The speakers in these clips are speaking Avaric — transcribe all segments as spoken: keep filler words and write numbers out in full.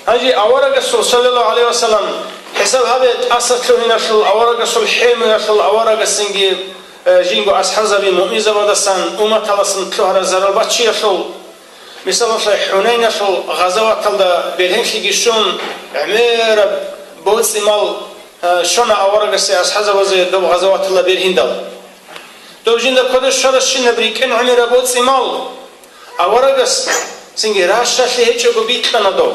Гьанже аварагасул, саллаллагьу гӀалайгьи вассалам, хӀисаб гьабе, тӀаса лъугьиналъул аварагасул хӀемуялъул аварагасинги, э, жинго асхӀабзаби муъминзабаздасан, умматаласан лъугьараб зарал баччиялъул, мисалалъе, ХӀунайналъул гъазаваталда бергьенлъиги щун, гӀемераб боцӀи-мал, э, щвана аварагасе асхӀабзабазе доб гъазаваталда бергьиндал. Доб жинда кодоб щварабщинаб рикӀкӀен гӀемераб боцӀи-мал аварагас цинги ращалъи гьечӀого бикьана доб.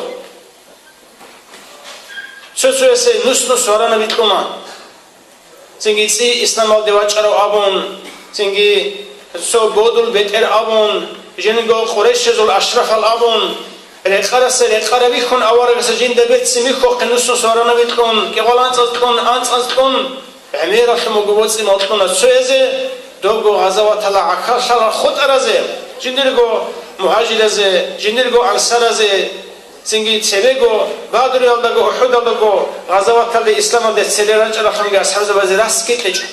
Цо-цоясе нус-нус варанаб бикьуна. Цинги цӀи исламалде вачӀарав абун, цинги цо бодул бетӀер абун, жинго къурайшазул ашрафал абун, рекъарасе рекъараб бихьун аварагаса жинда берцин бихьухъе нус-нус варанаб бикьун, кӀикъоялда анцӀазда кьун, анцӀазда кьун, гӀемералъун буго боцӀи-мал кьуна цоязе, добго гъазаваталда гӀахьаллъарал хутӀаразе, жиндирго мугьажиразе, жиндирго ансаразе, цинги цебего, Бадруялдаго, УхӀудалдаго гъазаваталде исламалде цере рачӀаралъунги асхӀабзабазе расги кьечӀо.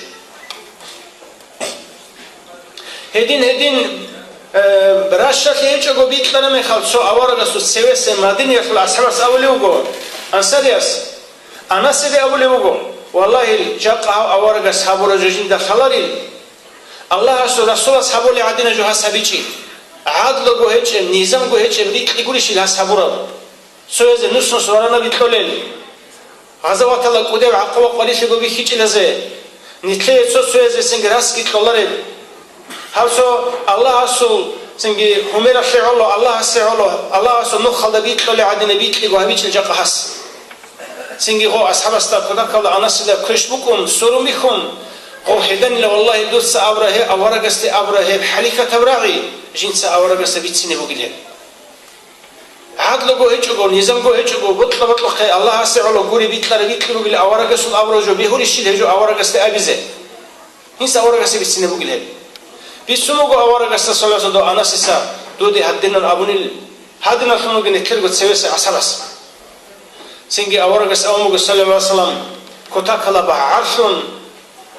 Гьедин, гьедин, э, ращалъи гьечӀого бикьараб мехалъ, цо аварагасул цевеса Мадинаялъул асхӀабас абулев вуго, ансарияс, Анасиде абулев вуго: «Валлагьи, жакъа гьав аварагас гьабураб жо жинда лъаларил. Аллагьасул Расулас гьабулеб гӀадинаб жо гьас гьабичӀин. ГӀадлуго гьечӀеб, низамго гьечӀеб рикьи гурищил гьас гьабураб? Цоязе нус-нус варанаб бикьулел, гъазаваталда кӀудияб гӀакъуба къварилъиго бихьичӀилазе, нилъее цо-цоязе цинги расги кьолареб. Гьаб цо Аллагьасул цинги гьумералъе гӀоло, Аллагьасе гӀоло, Аллагьасул нухалда бикьулеб гӀадинаб бикьиго гьабичӀин жакъа гьас». Цинги гъо асхӀабасда кутакалда Анасида квеш букӀун, сурун бихьун, гъо гьеданила: «Валлагьи, дуца абура гьеб, аварагасде абура гьеб хӀалихьатаб рагӀи, жинца аварагасда бицине бугил гьеб. ГӀадлуго гьечӀого, низамго гьечӀого, бокьа-бокьухъе Аллагьасе гӀоло гури бикьараб бикьи бугил аварагасул абураб жо бегьулищил гьеб жо аварагасде абизе? Гьинса аварагасде бицине бугил гьеб». Бицун буго аварагасда, саллаллагьу гӀалайгьи вассалам, дуде гьадинан абунил, гьадиналъун вугин нилъерго цевеса асхӀабас. Цинги аварагас абун буго, саллаллагьу гӀалайгьи вассалам, кутакалда багӀарлъун,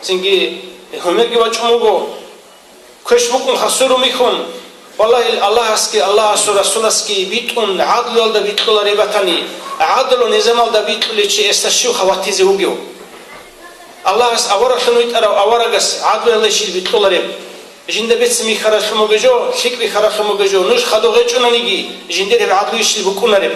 цинги гьумерги вачӀун вуго, квеш букӀун хасурун бихьун, валлагьи, Аллагьасги Аллагьасул Расуласги битӀун гӀадлуялда бикьулареб батани, гӀадлу низамалда бикьулев чи гьесда щивха ватизе вугев? Аллагьас авараглъун витӀарав аварагас гӀадлуялда щиб бикьулареб? Жинда бецин бихьаралъун бугеб жо, лъикӀ бихьаралъун бугеб жо, нуж хадуб гьечӀонаниги, жиндир гьеб гӀадлуйищил букӀунареб?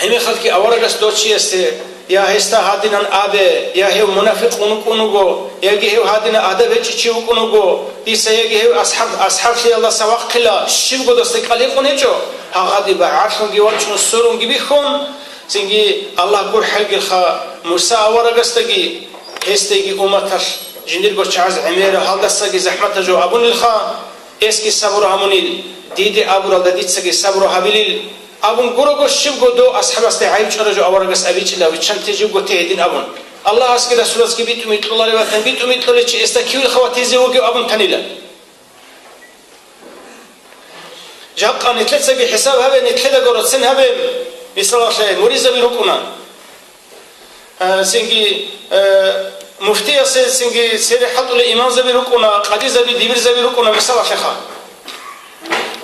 Гьеб мехалъги аварагас дов чиясе: «Я гьесда гьадинан абе, я гьев мунафикъ вукӀун вуго, яги гьев гьадинав адаб гьечӀев чи вукӀун вуго, дица яги гьев асхӀаб, асхӀаблъиялдаса вахъила», щибго досда кӀал гьикъун гьечӀо, гьагъаде багӀарлъунги вачӀун, сурунги бихьун, цинги Аллагь гурхӀелгиха Муса аварагасдаги, гьесдаги умматалъ жиндирго чагӀаз гӀемерал гьалдасаги захӀматаб жо абунилха, гьесги сабру гьабунил, диде абуралда дицаги сабру гьабилил, абун гурого, щибго дов асхӀабасде гӀайиб чӀвараб жо аварагас абичӀила, виччанте живго те гьедин абун. Аллагьасги Расуласги битӀун бикьулареб батани, битӀун бикьулев чи гьесда кивелха ватизе вугев абун танила. Жакъа нилъецаги хӀисаб гьабе, нилъедаго роцен гьабе, мисалалъе, муридзаби рукӀуна. Э, цинги, э, муфтиясе цинги цере хӀалтӀулел имамзаби рукӀуна, къадизаби, дибирзаби рукӀуна, мисалалъеха.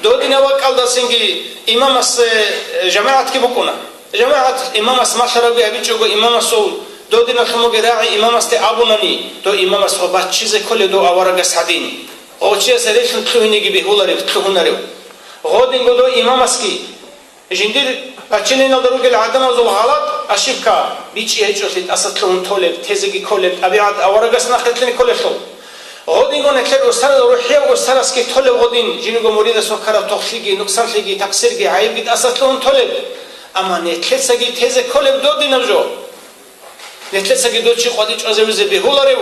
Додинаб бакӀалда цинги имамас, э, жамагӀатги букӀуна. ЖамагӀат имамас малъарабги гьабичӀого, имамасул додиналъун бугеб рагӀи имамасде абунани, дов имамас гъо баччизе кколев дов аварагас гьадин. Гъо чиясе релълъун лъугьинеги бегьуларев, лъугьунарев. Гъодинго дов имамасги, жиндир баччиналда ругел гӀадамазул гъалатӀ, ошибка, бичӀчӀи гьечӀолъи тӀаса лъугьун толеб, тезеги кколеб, тӀабигӀат аварагас нахъетлъи кколелъул. Гъодинго нилъер устараз, рухӀияв устарасги толеб гъодин, жиндирго муридасул ккараб тохлъиги, нукъсанлъиги, такъсирги, гӀайибги тӀаса лъугьун толеб. Амма нилъецаги тезе кколеб додинаб жо. Нилъецаги дов чи къватӀив чӀвазавизе бегьуларев?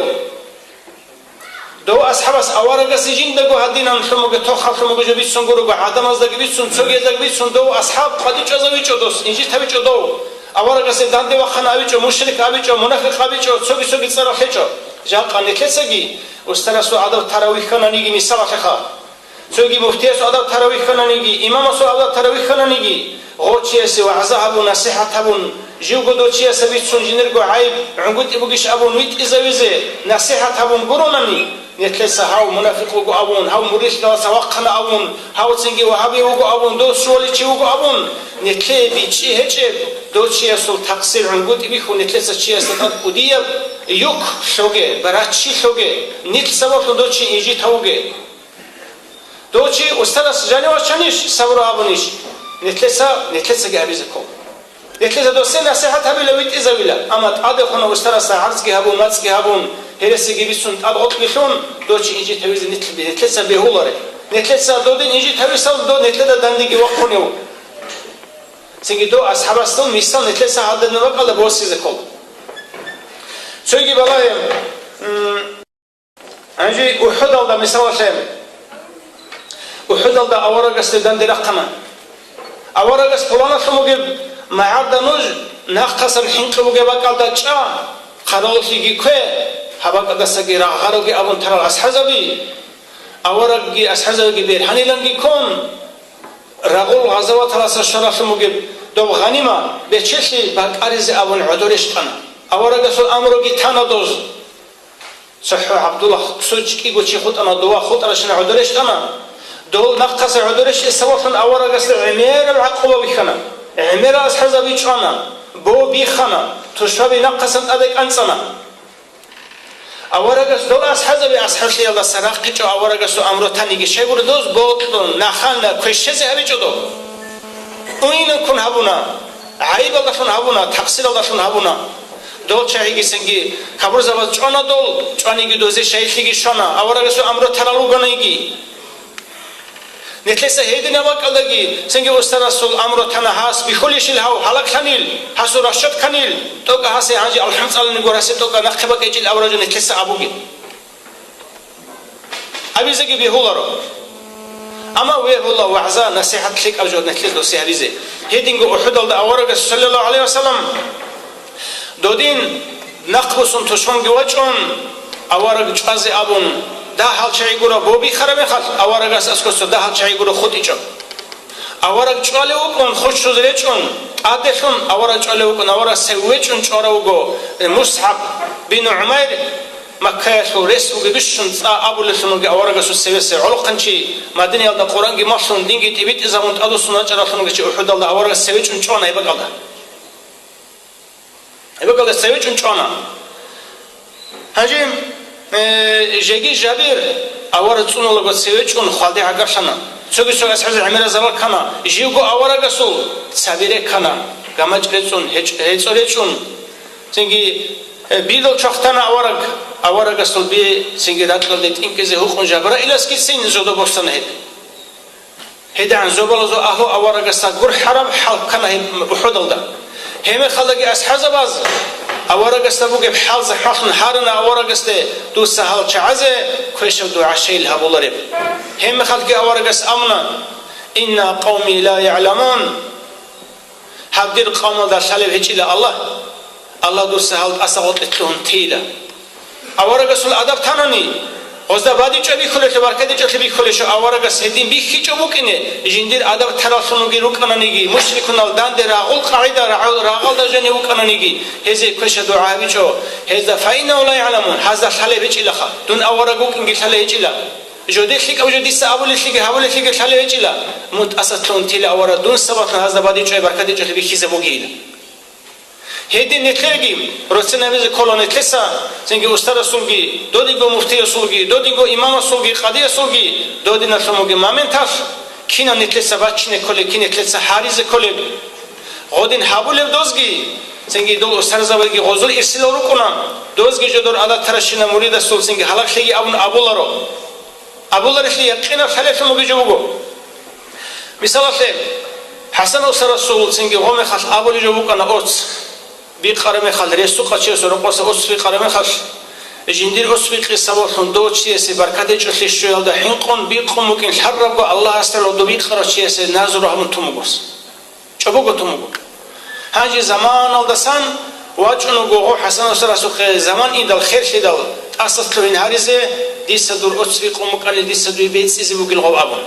Дов асхӀабас аварагасе жиндаго гьадинан лъумуге, тохал лъумуге жо бицун гурого, гӀадамаздаги бицун, цогияздаги бицун, дов асхӀаб къватӀив чӀвазавичӀо дос, инжит гьавичӀо дов. Аварагасе данде вахъана авичӀо, мушрик авичӀо, мунафикъ авичӀо, цоги-цоги цӀарал гьечӀо. Жакъа нилъецаги устарасул гӀадаб таравихьананиги мисалалъеха. Цоги муфтиясул гӀадаб таравихьананиги, имамасул гӀадаб таравихьананиги, гъо чиясе вагӀза гьабун, насихӀат гьабун, живго дов чиясе бицун жиндирго гӀайиб, гӀунгутӀи бугищ абун витӀизавизе насихӀат гьабун гуронани, Нилъеца гьав мунафикъ вуго абун, гьав муридалдаса вахъана абун, гьав цинги вагьаби вуго абун, дов щуаличи вуго абун, нилъее бичӀчӀи гьечӀеб, дов чиясул такъсир гӀунгутӀи бихьун, нилъеца чиясда тӀад кӀудияб юк лъоге, бараччи лъоге, нилъ сабаблъун дов чи инжит гьавуге. Дов чи устарас жанив вачанищ сабру абунищ? Нилъеца, нилъецаги абизе ккола. Нилъеца досе насихӀат гьабила, витӀизавила, амма тӀадехуна устарасда гӀарзги гьабун, мацӀги гьабун, гьересиги бицун, тӀад гъоркьги лъун, дов чи инжит гьавизе нилъ-, нилъеца бегьуларе. Нилъеца додин инжит гьависал дов нилъеда дандеги вахъунев. Цинги дов асхӀабасул мисал нилъеца гьадинаб бакӀалда босизе ккола. Цоги балагье, м, Гьанже УхӀудалда мисалалъе, УхӀудалда аварагасде данде рахъана. Аварагас пуланалъун бугеб магӀарда нуж нахъасан хӀинкъи бугеб бакӀалда чӀа, хъаравуллъиги ккве, гьаб бакӀалдасаги рагъаруге абун тарал асхӀазаби. Аварагги асхӀазабиги берхӀаниланги ккун, рагъул гъазаваталаса щваралъун бугеб доб гъанима бечелъи бакӀаризе абун гӀодор рещтӀана. Аварагасул амруги тана доз. ЦохӀо ГӀабдулла, кӀиго чи хутӀана, дова хутӀаращина гӀодор рещтӀана. Дол нахъаса гӀодор рещтӀи сабаблъун аварагасда гӀемераб гӀакъуба бихьана, гӀемерал асхӀазаби чӀвана, бо биххана, тушбаби нахъасан тӀаде кӀанцӀана. Аварагас дол асхӀазаби асхӀалъиялдаса рахъичӀо аварагасул амру таниги щайгури доз бокьун, нахана, квешезе гьабичӀо доб. Уйнакун гьабуна, гӀайибалдалъун гьабуна, такъсиралдалъун гьабуна. Дол чагӀигисанги кабурзабаз чӀвана дол, чӀваниги дозе шайилъиги щвана, аварагасул амру тарал руганиги. Нилъеца гьединаб бакӀалдаги, цинги устарасул амру тана гьас бихьулищил гьав гьалаглъанил, гьасул рашат кканил, тӀокӀа гьасе гьанже алхӀам цӀаланиго гьасе тӀокӀа нахъе бакӀичӀил авараг жо нилъеца абуги. Абизеги бегьуларо. Амма вегьула вагӀза-насихӀат лъикӀаб жо нилъер досе гьабизе. Гьединго УхӀудалда аварагас, саллаллагьу гӀалайгьи вассалам, додин нахъбуссун тушманги вачӀун, авараг чӀвазе абун, дагьал чагӀи гуро бо биххараб мехалъ, аварагас аскӀоса дагьал чагӀи гуро хутӀичӀо. Авараг чӀвалев вукӀун, хущуз речӀун, тӀаделъун авараг чӀвалев вукӀун, авараг севе чӀун чӀварав вуго, э, МусгӀаб бин ГӀумайр, Маккаялъул рес бугеб бищун цӀа абулелъун вугев аварагасул севесев гӀолохъанчи, Мадинаялда Къуръанги малъун, динги тӀибитӀизабун тӀадвуссун вачӀаралъун вугев чи УхӀудалда аварагас севе чӀун чӀвана гьеб бакӀалда. Гьеб бакӀалда севе чӀун чӀвана. Гьанже, э, жеги Жабир авараг цӀунулаго севе чӀун хвалде гӀагарлъана. Цоги цо асхӀабзабаз гӀемерал зарал ккана, живго аварагасул цаби реккана, гамачӀ рецӀун, гьечӀ-, гьецӀо речӀун. Цинги, э, бидал чвахтана авараг, аварагасул би цинги ракьалде тӀинкӀизе гьукъун Жабраиласгицин зодо босана гьеб. ГьедигӀан зобалазул агьлу аварагасда гурхӀараб хӀал ккана гьеб УхӀудалда. Гьебмехалдаги асхӀазабаз аварагасда бугеб хӀал захӀмалъун гьарана аварагасде, дуца гьал чагӀазе квешаб дугӀа щайил гьабулареб. Гьебмехалъги аварагас абуна: «Инна къавми ла ягӀламун». Гьаб дир къавмалда лъалеб гьечӀила Аллагь, Аллагь дуца гьал тӀаса гъоркье лъугьун тейила. Аварагасул адаб танани, гъозда бадибчӀвай бихьулелъул, баркатдечӀолъи бихьулелъул аварагас гьедин бихьичӀо букӀине, жиндир адаб тараллъун вугел рукӀананиги, мушрикунал данде рагъул къагӀида рагӀул рагъалда жанив вукӀананиги, гьезие квеша-дугӀа гьабичӀо, гьезда фаиннагьум ла ягӀламун, гьазда лъалеб гьечӀилаха, дун авараг вукӀинги лъалеб гьечӀила. Жодеялъ лъикӀаб жо дица абулелъиги гьабулелъиги лъалеб гьечӀила, мун тӀаса лъугьун тейила авараг, дун сабаблъун гьазда бадибчӀвай баркатдечӀолъи бихьизабугейила. Гьедин нилъерги, рацинабизе ккола нилъеца, цинги устарасулги, додинго муфтиясулги, додинго имамасулги, къадиясулги, додиналъун бугеб моменталъ, кинаб нилъеца бачине кколеб, кин нилъеца гьаризе кколеб. Гъодин гьабулеб дозги, цинги дол устарзабазги гъозул ирсилал рукӀуна, дозги жодор адатаращина муридасул цинги гьалаглъиги абун абуларо. Абуларелъи якъинаб лъалелъун бугеб жо буго. Мисалалъе, ХӀасан устарасул цинги гъо мехалъ абулеб жо букӀана оц бикъараб мехалъ, ресукъав чиясул рокъоса оц бикъараб мехалъ, жиндир оц бикъи сабаблъун дов чиясе баркат гьечӀолъи щвеялда хӀинкъун бикъун букӀин лъарабго Аллагьасда дов бикъарав чиясе назру гьабун тун буго. ЧӀобого тун буго. Гьанже заманалдасан вачӀун вуго гъо ХӀасан устарасухъе, заман индал херлъидал тӀаса лъугьин гьаризе, дица дур оц бикъун букӀанил дица дуе бецӀизе бугил гъов абун.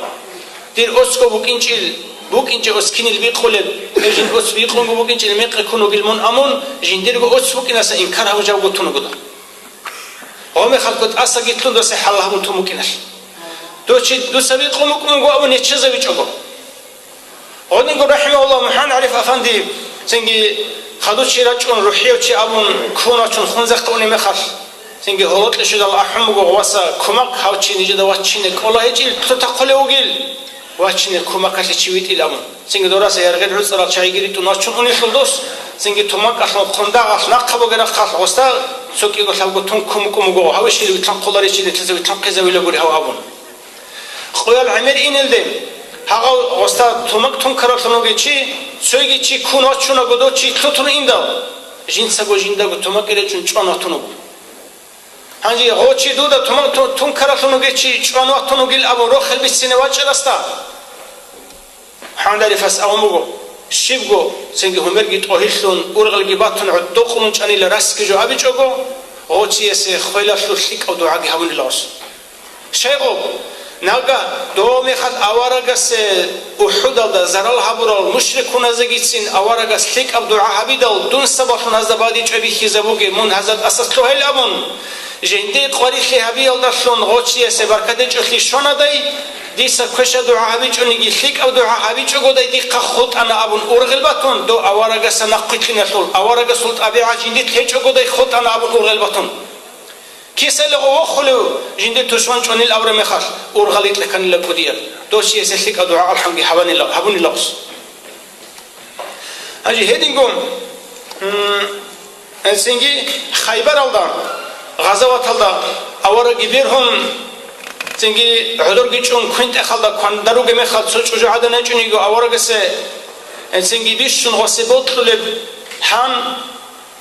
Дир оцго букӀинчӀил, букӀинчӀеб оц кинил бикъулеб, гьеб жин оц бикъунго букӀинчӀил мекъи ккун вугил мун абун, жиндирго оц букӀинаса инкар гьабужавго тун вуго дол. Гъомехалъго тӀасаги лъун досие хӀалал гьабун тун букӀиналъ. Дов чи дуца бикъун букӀун буго абун неччезавичӀого. Гъодинго, рахӀимагьуллагь, МухӀаммад ГӀариф афанди, цинги хадув чи рачӀун, рухӀияв чи абун, ккун вачун хунзахъ уни мехалъ, цинги гьолокье щведал ахӀун буго: «Васа, кумакъ, гьав чи нижеда вачине кӀола гьечӀил лъутахъулев вугил, вачине кумакъалъе чи витӀил», – абун. Цинги дораса яргъел гӀуцӀарал чагӀиги ритӀун вачун унелъул дос, цинги тумакъалъун хъундагъалъ нахъа бугеб рахъалъ гъоста цо кӀиго лъабго тун ккун букӀун буго, гьаве щил витлъанхъуларичи, нилъеца витлъанхъизавилабури гьав абун. Къоял гӀемер инелде, гьагъав гъоста тумакъ тункаралъун вугев чи, цойги чи ккун вачунаго дов чи лъутун индал, жинцаго жиндаго тумакъи речӀун чӀван ватун вуго. Гьанже гъов чи дуда тумакъ ту-, тункаралъун вугев чи чӀван ватун вугил абун рохел бицине вачӀарасда, МухӀаммад ГӀарифас абун буго: «Щибго, цинги гьумерги тӀогьиллъун, ургъелги батун, гӀодокъулун чӀанила расги жо абичӀого, гъов чиясе хвелалъул лъикӀав дугӀаги гьабунила гъос». Щайгъуб, нагагь дов мехалъ аварагасе УхӀудалда зарал гьабурал мушрикуназегицин аварагас лъикӀаб дугӀа гьабидал, дун сабаблъун гьазда бадиб чӀвай бихьизабуге, мун гьазда тӀаса лъугьайил абун, жинди къварилъи гьабиялдалъун гъов чиясе баркат гьечӀолъи щванадай, дица квеша дугӀа гьабичӀониги, лъикӀаб дугӀа гьабичӀогодай дихъа хутӀана абун ургъел батун, дов аварагасда нахъвилълъиналъул, аварагасул тӀабигӀат жиндилъ гьечӀогодай хутӀана абун ургъел батун. Кисайила гъов вохулев жинде тушман чӀванил абураб мехалъ, ургъалил кьеканила кӀудияб. Дов чиясе лъикӀаб дугӀа алхӀамги гьабанила, гьабунила гъос. Гьанже гьединго, м, цинги Хайбаралда, гъазаваталда аварагги бергьун, цинги гӀодорги чӀун квен-тӀехалда квандаруге мехалъ цо чӀужугӀадан гьечӀун йиго аварагасе, цинги бищун гъосе бокьулеб гьан,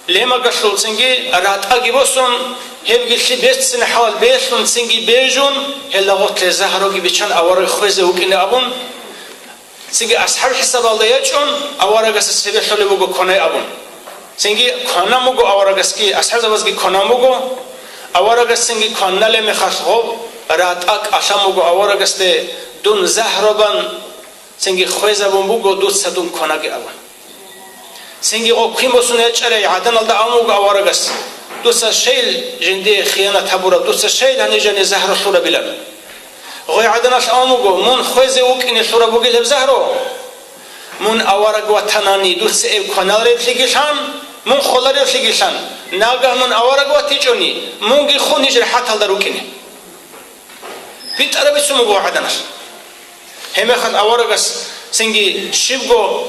лемагалъул цинги ратӀаги босун, гьебги лъи берцин хӀалал бегьлъун цинги бежун, гьелда гъотлъе загьруги биччан авараг хвезе вукӀине абун, цинги асхӀаб хӀисабалда ячӀун, аварагасда цебе лъолеб буго кванай абун. Цинги кванан буго аварагасги, асхӀабзабазги кванан буго, аварагас цинги кваналеб мехалъ гъоб ратӀа кӀалъан буго аварагасде: «Дун загьру бан, цинги хвезабун буго, дуца дун кванаги», – абун. Цинги гъо квен босун ячӀарай гӀаданалда абун буго аварагас: «Дуца щайил жиндие хиянат гьабураб, дуца щайил гьанир жанир загьру лъурабилан?» Гъой гӀаданалъ абун буго: «Мун хвезе вукӀине лъураб бугел гьеб загьру. Мун авараг ватанани, дуца эб кваналареблъиги лъан, мун холареблъиги лъан, нагагь мун авараг ватичӀони, мунги хун ниж рахӀаталда рукӀине». БитӀараб бицун буго гӀаданалъ. Гьебмехалъ аварагас цинги щибго,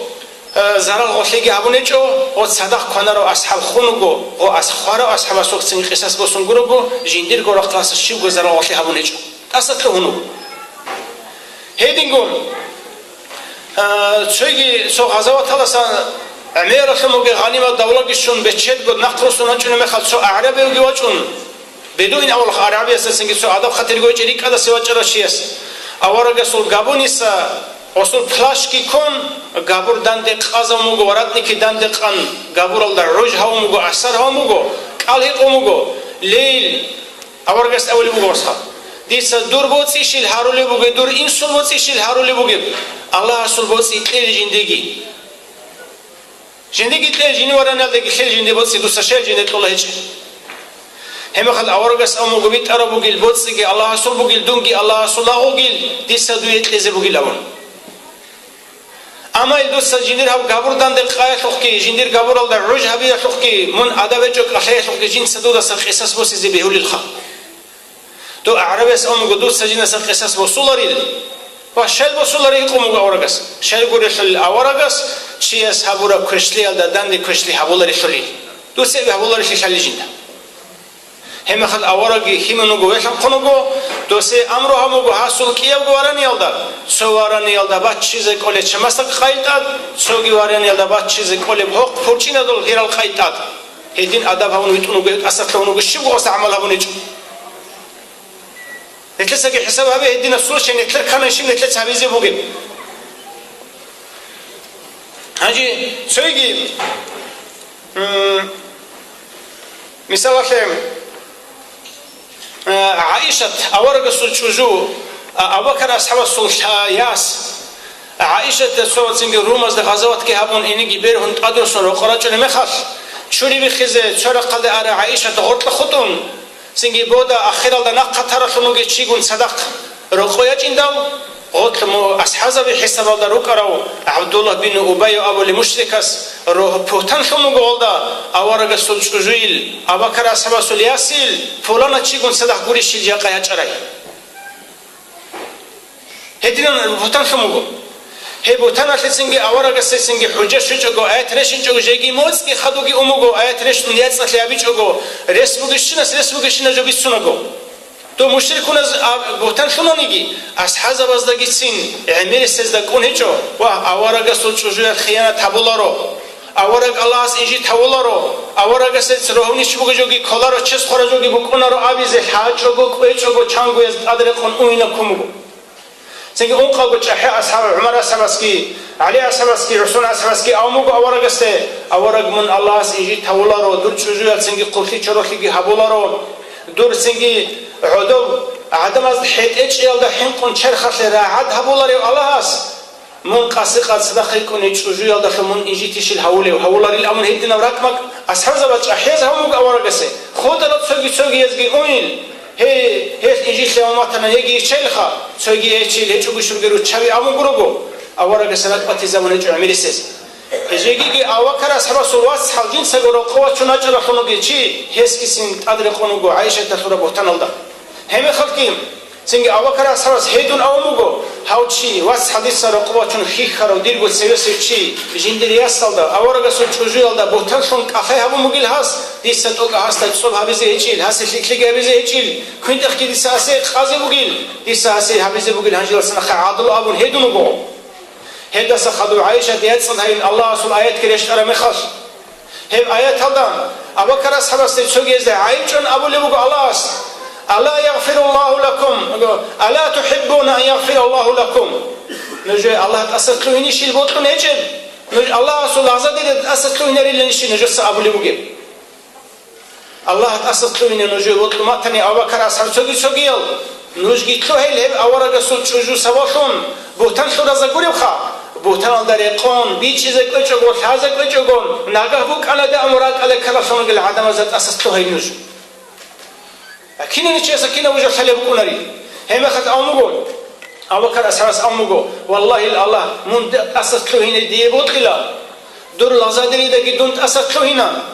э, зарал гъолъиги гьабун гьечӀо, гъо цадахъ кванарав асхӀаб хун вуго, гъо ас-, хварав асхӀабасухъ цин къисас босун гурого, жиндирго рахъалъа щибго зарал гъолъи гьабун гьечӀо. ТӀаса лъугьун вуго. Гьединго, э, цойги цо гъазаваталдаса гӀемералъун бугеб гъанимат давлаги щун, бечедго нахъ руссун вачӀунеб мехалъ цо агӀрабивги вачӀун, бедуин авлах арабиясдасанги цо адаб-хатир гойчӀи рикӀкӀадасе вачӀарав чияс, аварагасул габуниса гъосул плащги ккун, габур данде къазабун буго, воротники данде къан, габуралда гӀуж гьавун буго, асар гьавун буго, кӀал гьикъун буго: «Лейил», аварагасда абулеб буго гъосха, «дица дур боцӀи щил гьарулеб бугеб, дур инсул боцӀи щил гьарулеб бугеб, Аллагьасул боцӀи кьел жиндиги». Жиндиги кьел, жиндир вараниялдаги лъел жинди боцӀи, дуца щай жинди кьола гьечӀеб. Гьебмехалъ аварагас абун буго: «БитӀараб бугел боцӀиги Аллагьасул бугел, дунги Аллагьасул агъугил, дица дуе кьезе бугил», – абун. Амма ил дуца жиндир гьаб габур данде къаялъухъги, жиндир габуралда гӀуж гьабиялъухъги, мун адаб гьечӀо кӀалъаялъухъги жинца дудаса къисас босизе бегьулилха. Дов агӀрабияс абун буго: «Дуца жиндаса къисас босуларил». Ва щай босуларил гьикъун буго аварагас. Щай гурелъул аварагас чияс гьабураб квешлъиялда данде квешлъи гьабуларелъулил. Дуца гьабуларелъи лъалил жинда. Гьебмехалъ аварагги лъиман вуго, велъанхъун вуго, досие амру гьабун буго гьасул кӀиябго вараниялда, цо вараниялда баччизе кӀолеб чамасдакъ къай тӀад, цоги вараниялда баччизе кӀолеб гьохъ пурчӀинадул гьирал къай тӀад. Гьедин адаб гьабун витӀун вуго, гьев тӀаса лъугьун вуго, щибго гъоса гӀамал гьабун гьечӀо. Нилъецаги хӀисаб гьабе, гьединаб случай нилъер ккананщин нилъеца гьабизе бугеб. Гьанже цойги, м, мисалалъе, э, ГӀаишат, аварагасул чӀужу, а, Абу Бакар асхӀабасул лъа-, яс, ГӀаишатда цо цинги румазда гъазаватги гьабун, инеги бергьун тӀадруссун рокъор рачӀунеб мехалъ, чури биххизе цо рахъалде ара ГӀаишат гъоркьа хутӀун, Цинги бода ахиралда нахъа таралъун вугев чигун цадахъ рокъов ячӀиндал, гъорлъ му-, асхӀазаби хӀисабалда рукӀарав ГӀабдуллагь бин Убай абулев мушрикас рогь-, бугьтан лъун вуго гъолда, аварагасул чӀужуйил, Абу Бакар асхӀабасул ясил, пуланав чигун цадахъ гурищил жакъа ячӀарай. Гьединан бугьтан лъун буго. Гьеб бугьтаналъецинги аварагасдецинги хӀужа щвечӀого, аят рещтӀинчӀого, жеги моцӀги хадуги ун буго, аят рещтӀун яцӀцӀалъи гьабичӀого, рес бугещинас рес бугещинаб жо бицунаго. Дов мушрикуназ аб-, бугьтан лъунаниги, асхӀазабаздагицин гӀемерисезда кӀун гьечӀо ва аварагасул чӀужуялъ хиянат гьабуларо. Авараг Аллагьас инжит гьавуларо, аварагасец рогьунищ бугеб жоги кколаро, чес хвараб жоги букӀунаро абизе лъачӀого, кӀвечӀого, чангояз тӀадрекъон угьинаб ккун буго. Цинги ункъавго чӀахӀи асхӀаб ГӀумар асхӀабасги, ГӀали асхӀабасги, ГӀусман асхӀабасги абун буго аварагасде: «Авараг, мун Аллагьас инжит гьавуларо, дур чӀужуялъцинги хъублъи чоролъиги гьабуларо, дур цинги гӀодов гӀадамаз хӀетӀе чӀиялда хӀинкъун черхалъе рагӀад гьабуларев Аллагьас». Мун къаси-къад цадахъ рикӀкӀуни чӀужуялдалъун мун инжитищил гьавулев, гьавуларил абун гьединаб ракӀмакъ асхӀабзабаз чӀахӀияз гьавун буго аварагасе. ХутӀарал цоги-цогиязги уйил, гьей, гьелъ инжитлъи гьавун ватана, гьеги иччайилха, цоги гьечил гьечӀого щурги руччаби абун гурого, аварагасе ракӀбатизабун гьечӀо гӀемерисез. Жегиги Абу Бакар асхӀабасул вацгӀал жинцаго рокъов вачун вачӀаралъун вугев чи, гьесгицин тӀад рекъон вуго ГӀайшаталъураб бугьтаналда. Гьебмехалъги, цинги Абу Бакар асхӀабас гьедун абун буго: «Гьав чи, вацгӀал дица рокъов вачун хьихьарав дирго цевесев чи, жиндир ясалда, аварагасул чӀужуялда бугьтанлъун кӀалъай гьабун бугил гьас, дица тӀокӀаб гьасда цӀоб гьабизе гьечӀил, гьасе лъикӀлъиги гьабизе гьечӀил, квинтӀахъги дица гьасе къазе бугил, дица гьасе гьабизе бугил, гьанже гьасанахъе гӀадлу», абун гьедун вуго. Гьелдаса хадув ГӀайшат яцӀцӀад гьавин Аллагьасул аятги рещтӀараб мехалъ, гьеб аяталда Абу Бакар асхӀабасде цогиязда гӀайиб чӀун абулеб буго Аллагьас: «Ала ягъфируллагьу лакум, ала тухӀиббуна ан ягъфираллагьу лакум?» Нужее Аллагь тӀаса лъугьинищил бокьун гьечӀеб? Нуж Аллагьасул лагъзадерида тӀаса лъугьинариланищи нужеца абулеб бугеб? Аллагь тӀаса лъугьине нужее бокьун батани Абу Бакар асхӀаб цоги-цогиял, нужги лъугьел гьеб аварагасул чӀужу сабаблъун бугьтан лъураза гуребха, бугьтаналда рекъон, бичӀчӀизе кӀвечӀого, лъазе кӀвечӀого, нагагь букӀана дагьаб ракӀалде ккаралъун ругел гӀадамазда тӀаса лъугьай нуж. Кинани чияса кинаб жо лъалеб букӀунари. Гьебмехалъ абун буго, Абу Бакар асхӀабас абун буго: «Валлагьил Аллагь, мун тӀаса лъугьине дие бокьила. Дур лагъзадеридаги дун тӀаса лъугьина.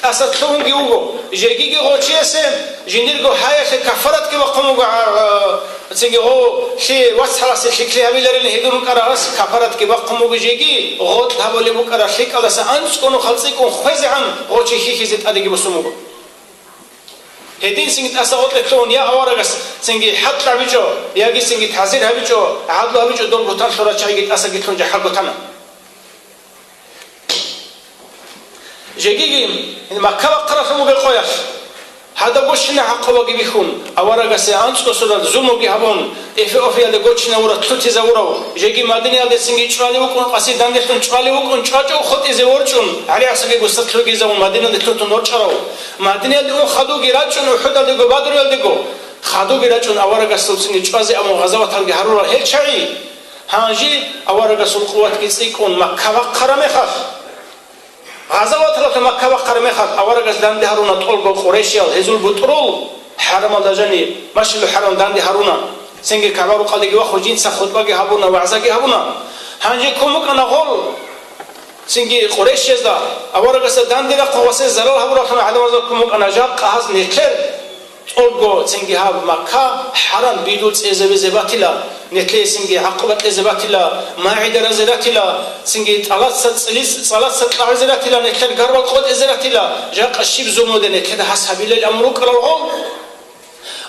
ТӀаса лъугьунги вуго. Жегиги гъов чиясе жиндирго гьаялъе кафаратги бахъун буго, а, а, цинги гъов лъи вацгӀаласе лъикӀлъи гьабиларилан гьедун рукӀарагас кафаратги бахъун буго жеги, гъоркь гьабулеб букӀараб лъикӀалдаса анцӀго нухал цӀикӀкӀун хвезегӀан гъов чи хьихьизе тӀадеги босун буго». Гьедин цинги тӀаса гъоркье лъугьун я аварагас цинги хӀалтӀ гьабичӀо, яги цинги тазир гьабичӀо, гӀадлу гьабичӀо, дол бугьтан лъурал чагӀиги тӀасаги лъун жахӀалго тана. Жегиги Макка бахъаралъун бугеб къоялъ, гьадаб гущина гӀакъубаги бихьун, аварагасе анцӀго сурал зулмуги гьабун, Эфиопиялде гочинавурав, лъутизавурав, жеги Мадинаялдецинги чӀвалев вукӀун, къаси данделъун чӀвалев вукӀун, чӀвачӀав хутӀизе ворчӀун, ГӀали асхӀабги гусар лъугьизавун, Мадинаялде лъутун ворчӀарав. Мадинаялде ун хадуги рачӀун, УхӀудалдего, Бадруялдего хадуги рачӀун, аварагасулцинги чӀвазе абун гъазаваталги гьарурал гьел чагӀи, гьанже аварагасул къуватги цӀикӀкӀун Макка бахъараб мехалъ, гъазаваталъул Макка бахъараб мехалъ аварагас данде гьаруна тӀолго къурайшиял, гьезул бутӀрул хӀарамалда жаниб, Машгьидул ХӀарам данде гьаруна. Цинги КагӀба рукъалдеги вахъун жинца хутӀбаги гьабуна, вагӀзаги гьабуна. Гьанже ккун букӀана гъол, цинги къурайшиязда, аварагасда данде рахъун ва гьесда зарал гьабуралъун гӀадамазда ккун букӀана жакъа гьаз нилъер тӀолго, цинги гьаб Макка хӀарам бидул цӀезабизе батила, нилъее цинги гӀакъуба кьезе батила, магӀида разе ратила, цинги цӀалаца цӀилиц-, цӀалаца кьагӀизе ратила, нилъер гарбал къотӀизе ратила, жакъа щиб зулмуде нилъеда гьас гьабилел амру ккарал гъол.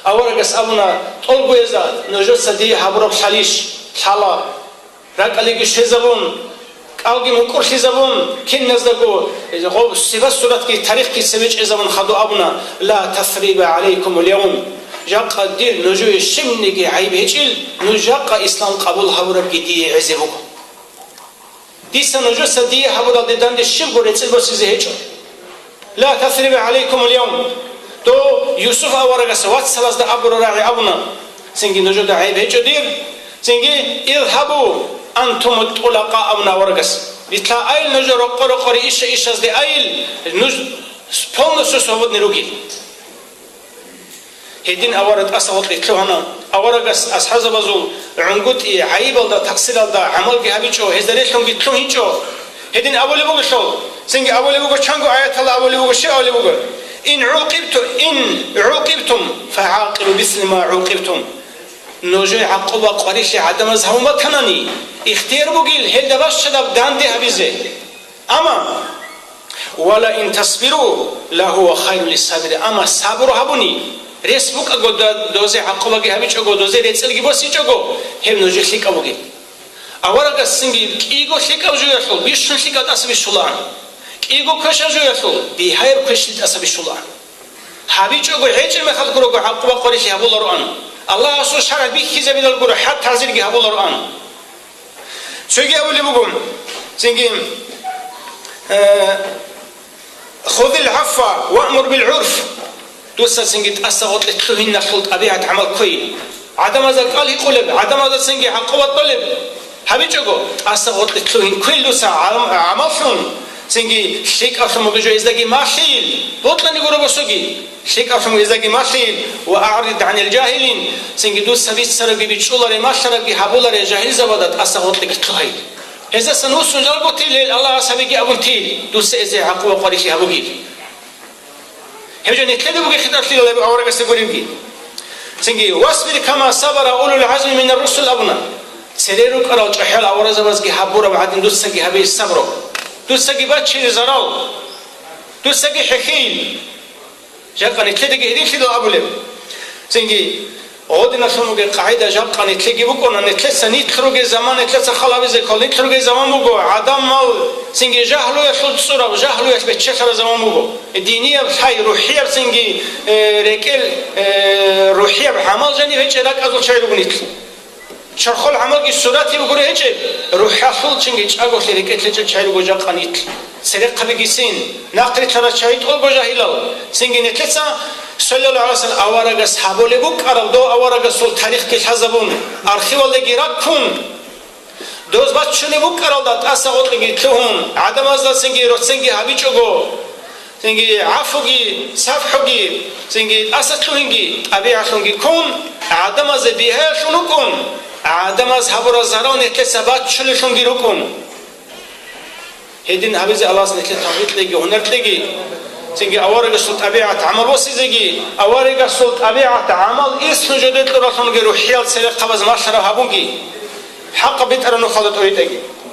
Аварагас абуна: «ТӀолгоязда, нужеца дие гьабураб лъалищ, лъала». РакӀалиги щвезабун, кӀалги мукӀурлъизабун, киназдаго гъоб сипат-суратги тарихги цебе чӀезабун хадув абуна: «Ла тасриба гӀалайкумул явм». Жакъа дир нужее щибниги гӀайиб гьечӀил, нуж жакъа ислам къабул гьабурабги дие гӀезе буго. Дица нужеца дие гьабуралде данде щибго рецӀел босизе гьечӀо. «Ла тасриба гӀалайкумул явм». Дов Юсуф аварагас вацалазда абураб рагӀи абуна: «Цинги нужеда гӀайиб гьечӀо дир, цинги, изгьабу антуму тӀулакъа», абуна аварагас. «Битла айил нуж рокъо-рокъоре, иша-ишазде айил, нуж полностью свободный ругел». Гьедин авараг тӀаса гъоркье лъугьана. Аварагас асхӀабзабазул гӀунгутӀи, гӀайибалда, такъсиралда гӀамалги гьабичӀо, гьезда релълъунги лъугьинчӀо. Гьедин абулеб бугелъул, цинги абулеб буго, чанго аяталда абулеб буго, щиб абулеб буго: «Ин гӀукъибту-, ин гӀукъибтум, фагӀакъибу бимисли ма гӀукъибтум». Нужее гӀакъуба къварилъи гӀадамаз гьавун батанани, ихтияр бугил гьелда бащадаб данде гьабизе. Амма, «Ва ла ин тасбиру, ла гьува хайрун лиссабирин», амма сабру гьабуни, рес букӀаго, да-, дозе гӀакъубаги гьабичӀого, дозе рецӀелги босичӀого, гьеб нужее лъикӀаб бугеб. Аварагасцинги кӀиго лъикӀаб жуялъул бищун лъикӀаб тӀаса бищулаан, кӀиго квешаб жуялъул бигьаяб квешлъи тӀаса бищулаан. ГьабичӀого гьечӀеб мехалъ гурого гӀакъуба къварилъи гьабулароан, Аллагьасул шаргӀ бихьизабилал гуро хӀад-тазирги гьабулароан. Цоги абулеб буго, цинги, э, «Худил гӀафва ваъмур бил гӀурф». Дуца цинги тӀаса гъоркье лъугьиналъул тӀабигӀат гӀамал кквей. ГӀадамазда кӀал гьикъулеб, гӀадамазда цинги гӀакъуба кьолеб гьабичӀого, тӀаса гъоркье лъугьин кквей дуца гӀам-, гӀамаллъун, цинги лъикӀаблъун бугеб жо гьездаги малъил, бокьани гуро босоги. ЛъикӀаблъун гьездаги малъил, «Ва аърид гӀанил жагьилин», цинги дуца бицарабги бичӀчӀуларе, малъарабги гьабуларе жагьилзабазда тӀаса гъоркье лъугьай. Гьездасан вуссун жалго тил, гьел Аллагьас гьабиги абун тил, дуца гьезие гӀакъуба къварилъи гьабугил. Гьеб жо нилъеда бугеб хитӀаблъи гьаб аварагасда гуребги. Цинги, «Васбир кама сабара улул гӀазми минар русул», абуна. Цере рукӀарал чӀахӀиял аварагзабазги гьабураб гӀадин дуцаги гьабе сабру. Дуцаги баччизе зарал. Дуцаги хӀехьейил. Жакъа нилъедаги гьединлъидал абулеб. Цинги, гъодиналъун бугеб къагӀида жакъа нилъеги букӀуна, нилъеца нилъ ругел заман, нилъеца хал гьабизе ккола, нилъ ругел заман буго, гӀадамал цинги жагьлуялъул цӀураб, жагьлуялъ бечелъараб заман буго. Динияб лъай, рухӀияб цинги, э, рекӀел, э, рухӀияб гӀамал жаниб гьечӀеб ракӀазул чагӀи руго нилъ. Чорхол гӀамалги суратияб гуро гьечӀеб, рухӀалъул цинги чӀаголъи рекӀелъ гьечӀеб чагӀи руго жакъа нилъ. Церехъабигицин, нахърилълъарал чагӀи тӀолго жагьилал, цинги нилъеца, саллаллагьу гӀалайгьи ва саллам, аварагас гьабулеб букӀараб, дов аварагасул тарихги лъазабун, архивалдаги раккун, доз баччунеб букӀаралда тӀаса гъоркьеги лъугьун, гӀадамазда цинги роценги гьабичӀого, цинги гӀафуги, сапхӀуги, цинги тӀаса лъугьинги, тӀабигӀатлъунги ккун, гӀадамазе бигьаялъун рукӀун, гӀадамаз гьабураб зарал нилъеца баччулелъунги рукӀун. Гьедин гьабизе Аллагьас нилъее тавфикълъиги, гьунарлъиги, цинги аварагасул тӀабигӀат гӀамал босизеги, аварагасул тӀабигӀат гӀамал ислъун жо декьуралъунги рухӀиял церехъабаз малъараб гьабунги, хӀакъаб битӀараб нухалда тӀоритӀаги.